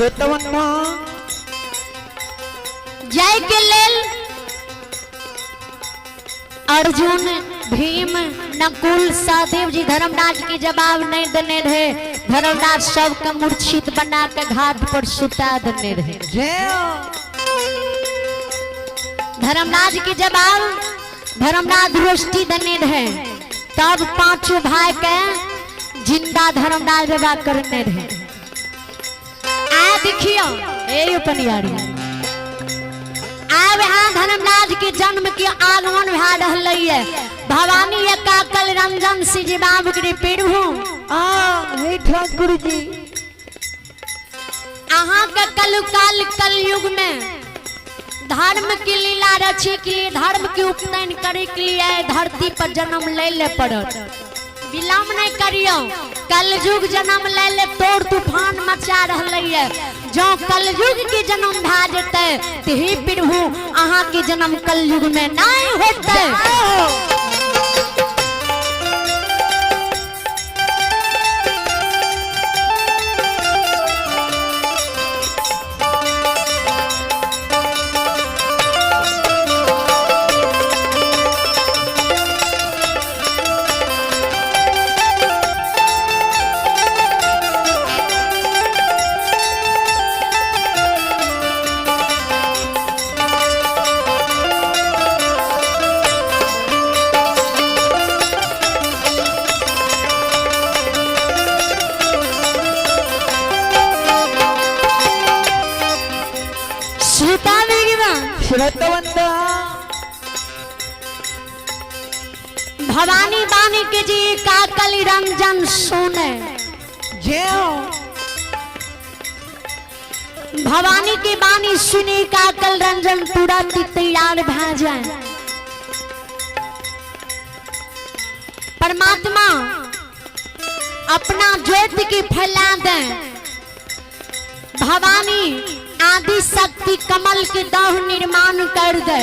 श्रोतवंदा जाय के लेल अर्जुन भीम नकुल सहदेव जी धर्मराज के जवाब नहीं देने रहे। धर्मराज सबके मूर्छित बना के घाट पर सुता देने रहे। जय धर्मराज के जवाब धर्मराज रोष्टी देने रहे, तब पांचों भाई के जिंदा धर्मराज बाबा करने रहे। आ देखियो ए उपनियारी आब यहाँ धर्मराज के जन्म के आगमन भए रहलै है। भवानी एकाकल रंजन सिंह जी बाबू के प्रभु आ हे ठाकुर जी अहाँ के कलुकाल कलयुग में धर्म की लीला रचे के लिए, धर्म के उपनयन करे के लिए धरती पर जन्म ले ले पड़त। विलम्ब नहीं करियो, कलयुग जन्म ले ले तोड़ तूफान मचा रहलै है। जो कलयुग के जन्म भए जेतै तऽ हे प्रभु अहाँ के जन्म कलयुग में नहीं होतै। श्रोता भगवान श्रोतवंदा भवानी बानी के जी काकल रंजन सुने। जय भवानी की बानी सुनी काकल रंजन तुरंत तैयार भा जाए। परमात्मा अपना ज्योति की फैला दे। भवानी आदि शक्ति कमल के दह निर्माण कर दे।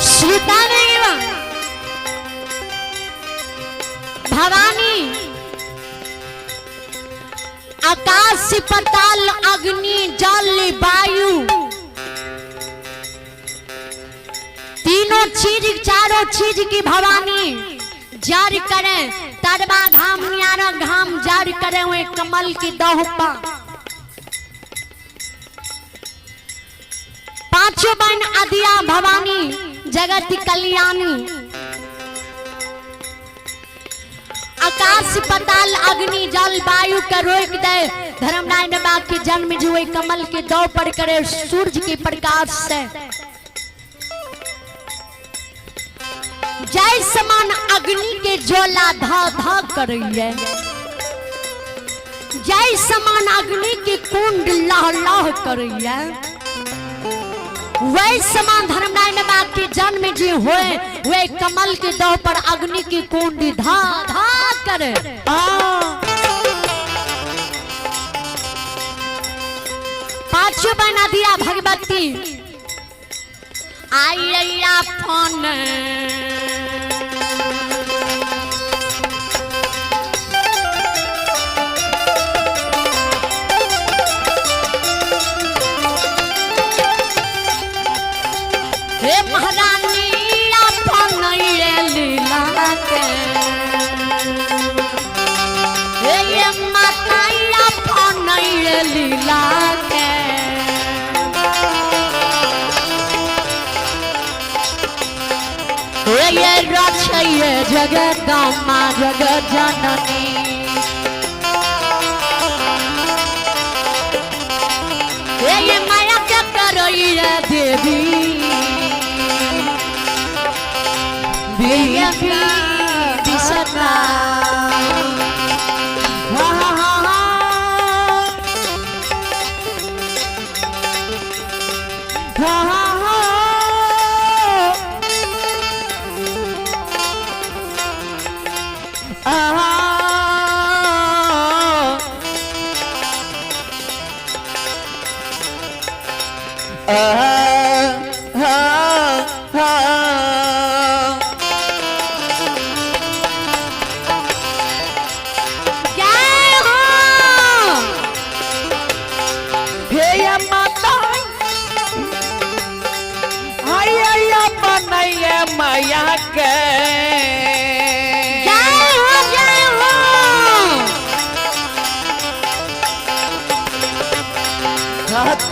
श्रुता भगवान भवानी आकाश पताल अग्नि जल वायु तीनों चीज चारों चीज की भवानी जड़ करे तरबा घाम नियारा घाम जड़ करे हुए कमल की दहुपा। पांचों बहन अदिया भवानी जगत कल्याणी आकाश पताल अग्नि जल वायु के रोक दे। धर्मराय बाबा के जन्म जो हुए कमल के दौ पर करे सूरज के प्रकाश से जय समान अग्नि के ज्वाला धा धा करिए, जय समान अग्नि के कुंड लह लह करिए, वह समान धर्मराय बाबा के जन्म जी हुए वे कमल के दौ पर अग्नि की कुंड धा धा करे। आ पांचों बना दिया भगवती आई अय्या फोन हे महारानी अपन ये लीला के, हे ये माता अपन ये लीला के। जगदम्बा जगत जननी। हे ये माया के करैया देवी देवी विसता। हा हा हा हा हा हा हा। आहा। आहा, हा, हा। जय हो। हे या माता आई आई बनैया माया के। जय हो जय हो।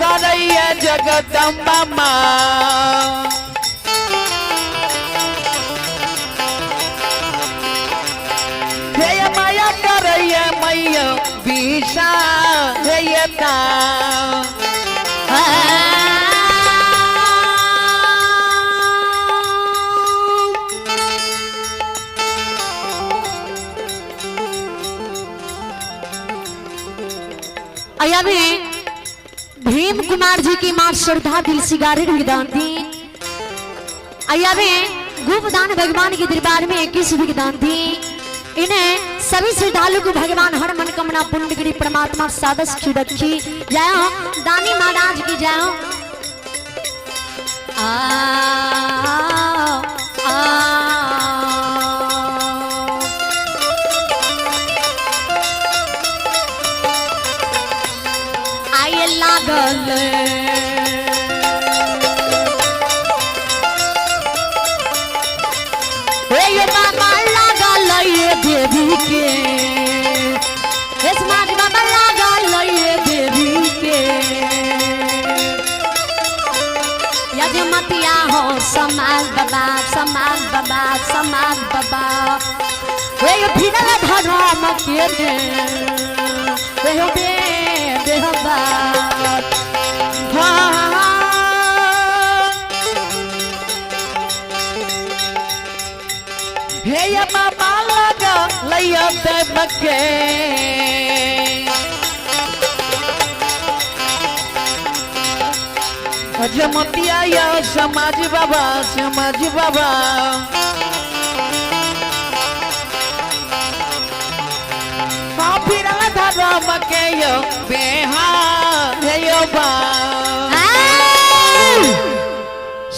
करैया जगदम्बा माँ। हे या माया करैया मैया विषा हे या ता। अभी भीम कुमार जी की माँ श्रद्धा दिल सिगारे दान दी। अभी गुपदान भगवान के दरबार में 21 भी दान दी। इन्हें सभी श्रद्धालु को भगवान हर मनकामना पुण्यगिरी परमात्मा सादस की रखी। जय हो दानी महाराज की जय हो। आ, आ, आए लागल हे ये बाबा लागल ये देवी के, हे समाज बाबा लागल ये देवी के। यजमतिया हो समाज बाबा समाज बाबा समाज बाबा। हे ये फिरल धर्म के दे हे हो बे देहबा। हा हा। हे या बाबा लगा लैया देव के। जमतिया या समाज बाबा समाज बाबा। हाँ फिरल धर्म के यो बेहा हे यो बा।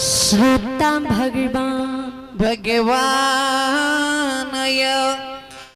श्रोता भगवान भगवान यो।